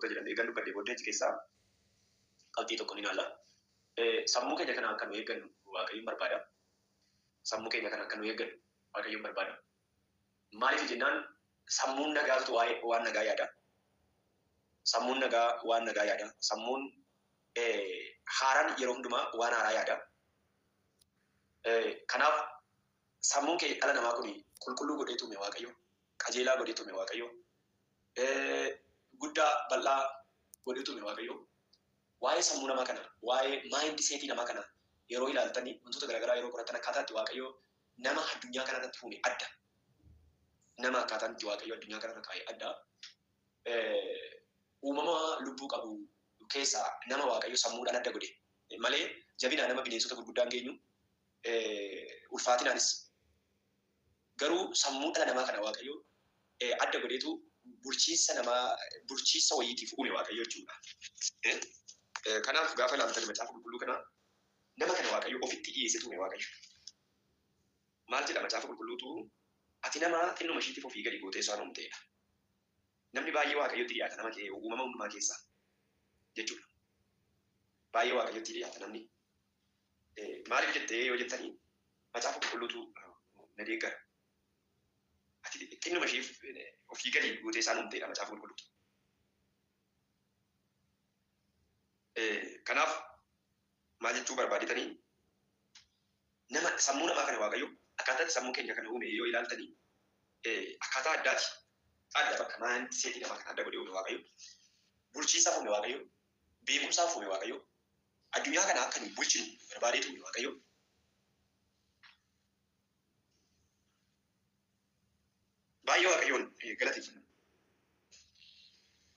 Wantoota jedhan eegan dubbadhee booddee achi keessaa qabxii tokko ni ilaalla. Sammuu keenya kana akka nu eeggannu Waaqayyoon barbaada. Sammuu keenya kana akka nu eeggannu Waaqayyoon barbaada. Maaliif jennaan sammuun nagaatu waa'ee waan nagaa yaada. Sammuun nagaa waan nagaa yaada. Sammuun haaraan yeroo hundumaa waan haaraa yaada. Kanaaf sammuun keenya dhala namaa kun qulqulluu godhee uume Waaqayyo. Qajeelaa godhee uume Waaqayyo. Guddaa bal'aa godhee uume Waaqayyo. Waa'ee sammuu namaa kana, waa'ee mindsetii namaa kana yeroo ilaaltanii wantoota garaagaraa yeroo qoratan akkaataa itti Waaqayyo nama addunyaa kana irratti uume adda. Nama akkaataan itti Waaqayyo addunyaa kana irra kaa'e adda. Uumama lubbuu qabu keessaa nama Waaqayyo sammuudhaan adda godhe malee jabinaa nama bineensota gurguddaan geenyu ulfaatinaanis garuu sammuu dhala namaa kana Waaqayyo adda godheetu bulchiinsa namaa bulchiinsa wayiitiif uume Waaqayyo jechuudha. Kanaaf gaafa ilaaltan macaafa qulqulluu kana nama kana Waaqayyo ofitti dhiyeessetu uume Waaqayyo. Maal jedha macaafa qulqulluutu ati nama xinnuma ishiitiif ofii gadi gootee isaan uumteedha. Namni baay'ee Waaqayyotti dhiyaata nama kee uumama hundumaa keessaa jechuudha. Baay'ee Waaqayyotti dhiyaata namni. Maaliif jettee yoo jettanii macaafa qulqulluutu na deeggara. Ati xinnuma ishiif ofii gadi gootee isaan uumteedha macaafa qulqulluutu. Kanaaf maal jechuu barbaadetanii nama sammuu namaa kana Waaqayyo akkaataa itti sammuu keenya kana uume yoo ilaaltanii akkaataa addaati. Adda bakka mindsetii namaa kana adda godhee uume Waaqayyo. Bulchiinsaaf uume Waaqayyo. Beekumsaaf uume Waaqayyo. Addunyaa kana akka nu bulchinu barbaadeetu uume Waaqayyo. Baay'ee Waaqayyoon galateeffanna.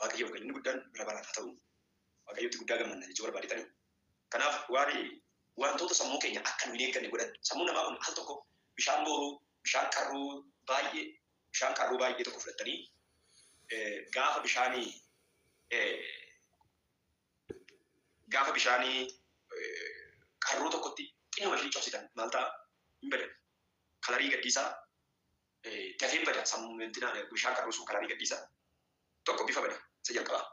Waaqayyoof galanni guddaan bara baraan haa ta'u. Waaqayyotti guddaa gammanna jechuu barbaadetanii. Kanaaf waan wantoota sammuu keenya akka nu hin eegganne godhan. Sammuun namaa kun al tokko bishaan booruu, bishaan qarruu baay'ee, bishaan qarruu baay'ee tokko fudhattanii gaafa bishaanii gaafa bishaanii qarruu tokkotti xinnuma ishii cobsitan maal ta'a? Hin bada. Kalarii gadhiisaa dafee bada sammuu bishaan qarruu sun kalarii gadhiisaa. Tokko bifa bada isa jalqabaa.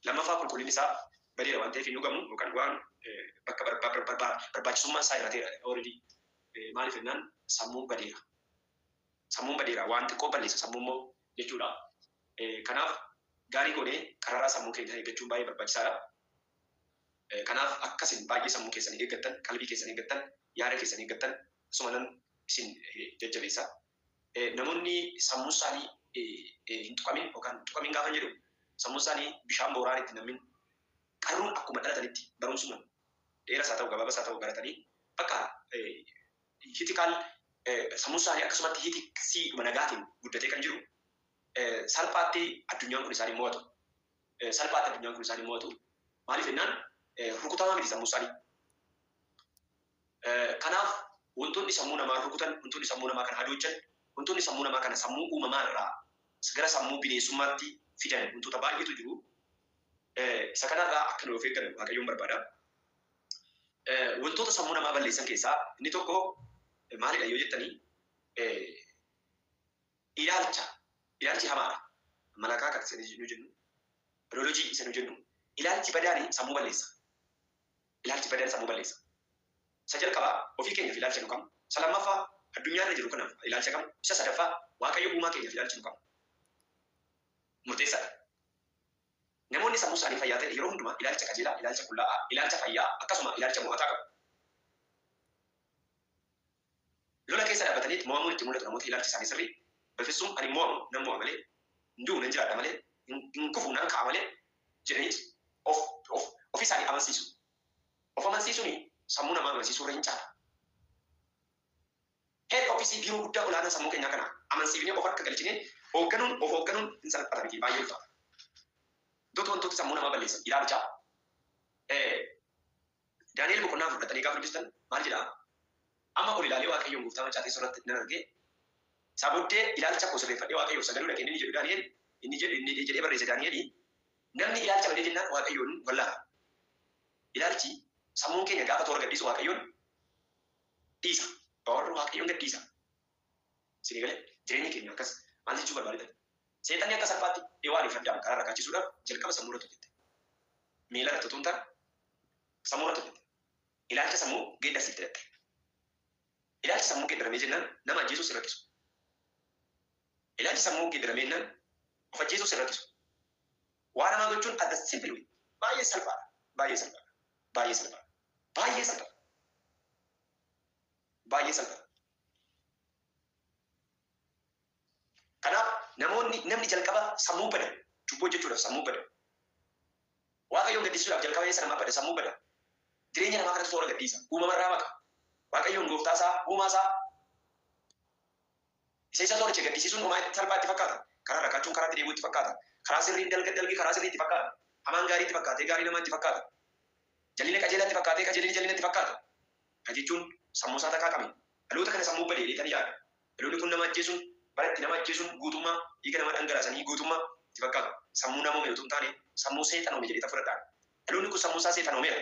Lammaffaa qulqullinni isaa badeera waan ta'eef hin dhugamu yookaan waan bakka barbaachisummaan isaa hir'ateera already. Maaliif jennaan sammuun badeera. Sammuun badeera waan xiqqoo balleessa sammuu immoo jechuudha. Kanaaf gaarii goonee qararaa sammuu keenyaa eeggachuun baay'ee barbaachisaadha. Kanaaf akkasin baay'ee sammuu keessanii eeggattan, qalbii keessanii eeggattan, yaada keessanii eeggattan asuma nan isin jajjabeessa. Namoonni sammuu isaanii hin tuqamin yookaan tuqamin gaafa jedhu sammuu isaanii bishaan booraan itti nammin qarruun akkuma dhalatanitti barumsuma dheeras haa ta'u gabaabaas haa ta'u baratanii bakka hitikaal sammuu isaanii akkasumatti hitiksii nagaatiin guddatee kan jiru salphaatti addunyaan kun isaanii mo'atu. Salphaatti addunyaan kun isaanii mo'atu. Maaliif jennaan rukutamaa miti sammuu isaanii. Kanaaf wantoonni sammuu namaa rukutan, wantoonni sammuu namaa kana hadoochan, wantoonni sammuu namaa kana sammuu uumamaa irraa gara sammuu bineensummaatti fidan wantoota baay'eetu jiru. Isa kanarraa akka nu of eeggannu Waaqayyoon barbaada. Wantoota sammuu namaa balleessan keessaa inni tokko maalidha yoo jettanii ilaalcha. Ilaalchi hamaadha. Malakaa kan isa nu jennu, bioloojii isa nu jennu, ilaalchi badaan sammuu balleessa. Ilaalchi badaan sammuu balleessa. Isa jalqabaa ofii keenyaaf ilaalcha nu qabnu. Isa lammaffaa addunyaa irra jiru kanaaf ilaalcha qabnu. Isa sadaffaa Waaqayyo uumaa keenyaaf ilaalchi nu qabnu. Murteessaadha. Namoonni sammuu isaanii fayyaa ta'e yeroo hundumaa ilaalcha qajeelaa, ilaalcha qullaa'aa, ilaalcha fayyaa akkasuma ilaalcha mo'ataa qabu. Lola keessa dhaabbatanii mo'amuun itti mul'atu namoota ilaalchi isaanii sirrii. Bifissuun ani mo'amu nan mo'a malee, hin du'u nan jiraadha malee, hin kufu nan ka'a malee jedhaniit of of ofii isaanii amansiisu. Of amansiisuun sammuu namaa amansiisuu irra hin caala. Head office biiroo guddaa olaanaa sammuu keenyaa kana amansiifnee of harka galchinee hoogganuun of hoogganuun hin salphata miti baay'ee ulfaata. Wantoota wantoota sammuu namaa balleessan ilaalcha. Daani'el boqonnaa 4 dhaqxanii gaafa dubbistan maal jedhaa? Amma ol ilaalee Waaqayyoon gooftaa maccaa teessoo irratti nan arge. Isaa booddee ilaalcha koo sirreeffadhee Waaqayyoof sagaduu dhaqe inni jedhu Daani'el inni jedhu inni jedhee barreesse Daani'eli namni ilaalcha badee jennaan Waaqayyoon wallaala. Ilaalchi sammuun keenya gaafa toora gadhiisu Waaqayyoon dhiisa. Or Waaqayyoon gadhiisa. Isinii galee jireenyi keenya akkas maal jechuu barbaadetan? Seexanni akka salphaatti Hewaanii fi Addaam karaa irraa kaachisuudhaaf jalqaba sammuu irratti hojjette. Miila irratti utuu hin taane sammuu irratti hojjette. Ilaalcha sammuu geeddarsiifte dhatte. Ilaalchi sammuu geeddaramee jennaan nama ajjeesuus hin rakkisu. Ilaalchi sammuu geeddaramee jennaan of ajjeesuus hin rakkisu. Waan hamaa gochuun at the simple way baay'ee salphaadha. Baay'ee salphaadha. Baay'ee salphaadha. Baay'ee salphaadha. Baay'ee salphaadha. Kanaaf namoonni namni jalqaba sammuu bada. Cubbuu hojjechuudhaaf sammuu bada. Waaqayyoon gaddisiisuudhaaf jalqaba eessa namaa bada? Sammuu bada. Jireenya namaa kanatu toora gadhiisa. Uumamarraa maqa. Waaqayyoon gooftaa isaa, uumaa isaa isa isa tolche gaddisiisuun homaa salphaa itti fakkaata. Karaa irraa kaachuun karaatti deebi'uu itti fakkaata. Karaa sirriin dalga dalgi karaa sirrii itti fakkaata. Hamaan gaarii itti fakkaatee gaarii namaa itti fakkaata. Jal'ina qajeelaa itti fakkaatee qajeelini jal'ina itti fakkaata. Kana jechuun sammuu isaa taqaaqame. Dhaloota kana sammuu bade jedhee tan yaada. Dhaloonni kun nama ajjeesuun, bara itti nama ajjeesuun guutummaa dhiiga nama dhangalaasanii guutummaa itti fakkaatu. Sammuu namoome utuu hin taane sammuu seexanoome jedhee tan fudhadha. Dhaloonni kun sammuu isaa seexanoomeera.